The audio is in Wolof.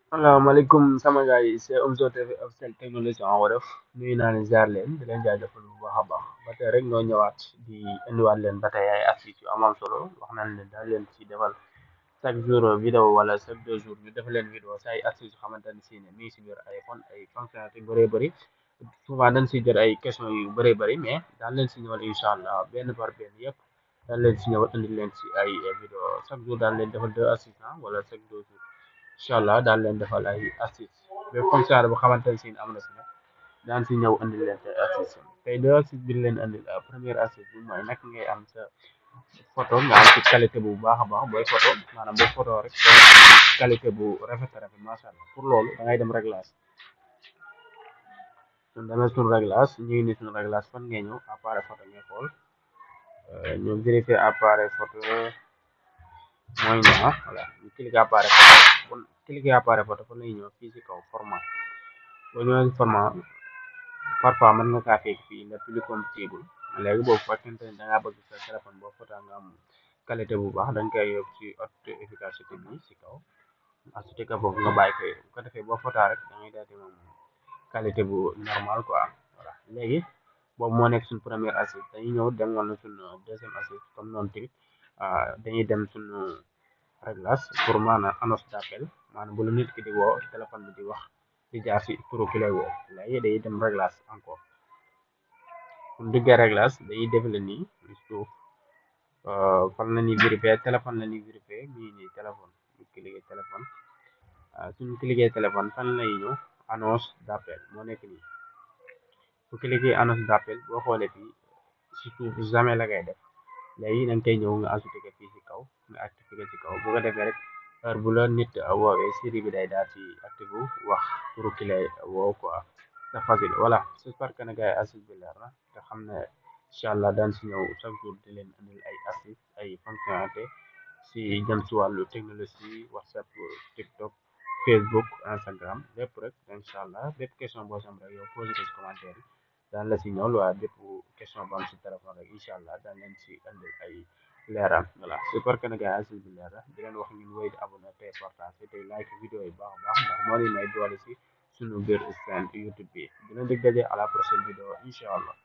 asalaamaaleykum sama gars yi c'est Omzo TV officiel technologie en wolof nuyu naa leen ziar leen di leen jaajëfal bu baax a baax ba tey rek ñoo ñëwaat di indiwaat leen ba tey ay astuces yu am solo wax nañ leen daal leen ci defal chaque jour vidéo wala chaque 2 jours ñu def leen vidéo si ay astuces yu xamante ne si ne mi ngi si biir iPhone ay fonctionnalités yu bëree bëri souvent dañ si jot ay questions yu bëree bëri mais daal leen si ñëwal incha allah benn par benn yëpp daal leen si ñëwal indi leen si ay vidéo chaque jour daal leen defal 2 astuces wala chaque 2 jours. incha allah daal leen defal ay astuces mais comme ça bu xamante ne si am na si nag daan si ñëw andi leen tey astuces tey deux astuces bi leen andi première astuce bi mooy naka ngay am sa photo nga am ci qualité bu baax a baax booy photo maanaam boo photo rek qualité bu rafet a rafet macha allah pour loolu da ngay dem réglage suñ demee suñ réglage ñu ngi ni suñ réglage fan ngay ñëw appareil photo ngay xool ñu vérifier appareil photo mooy ñëw voilà ñu cliquer appareil photo kon cliquer appareil photo fan lay ñëw fii si kaw format boo ñëwee si format parfois mën nga kaa fekk fii le plus compatible léegi boobu fekkente ne da ngaa bëgg sa téléphone boo photo nga am qualité bu baax dañ koy yóbbu ci haute efficacité bi si kaw ensuite que foofu nga bàyyi ko bu ko defee boo photo rek da ngay daal di moom qualité bu normal quoi voilà léegi boobu moo nekk suñ première astuce dañuy ñëw dem wala suñ deuxième astuce comme noonu tamit dañuy dem suñu réglage pour maanaam annonce d'appel maanaam bu la nit ki di woo téléphone bi di wax di jaar si turu ki lay woo léegi dañuy dem réglage encore suñ duggee réglage dañuy défile nii ci suuf fan la ñuy vérifier téléphone la ñuy vérifier bii nii téléphone ñu cliquer téléphone suñu cliquer téléphone fan lay ñëw annonce d'appel moo nekk nii bu cliquer annonce d'appel boo xoolee fii si suuf jamais la ngay def léegi da nga koy ñëw nga ajouté ko fii si kaw nga activé ko ci kaw bu ko defee rek heure bu la nit woowee série bi day daal ci activé wax turu ki lay woo quoi c'est facile voilà j'espère que ne gars yi astuce bi leer na te xam ne incha allah daan si ñëw chaque jour di leen andil ay astuce ay fonctionnalité si jëm si wàllu technologie WhatsApp TikTok Facebook Instagram lépp rek incha allah bépp question boo xam rek yow posé ko si commentaire yi daan la si ñëw waaye bépp question bu am si téléphone rek incha allah daan leen si andil ay leeral voilà j'espère que ne gars yi astuce bi leer na di leen wax ngeen wéy di abonné tey partage tey like vidéo yi baax a baax ndax moo leen may doole si suñu biir chaîne YouTube bi dina dig daje à la prochaine vidéo incha allah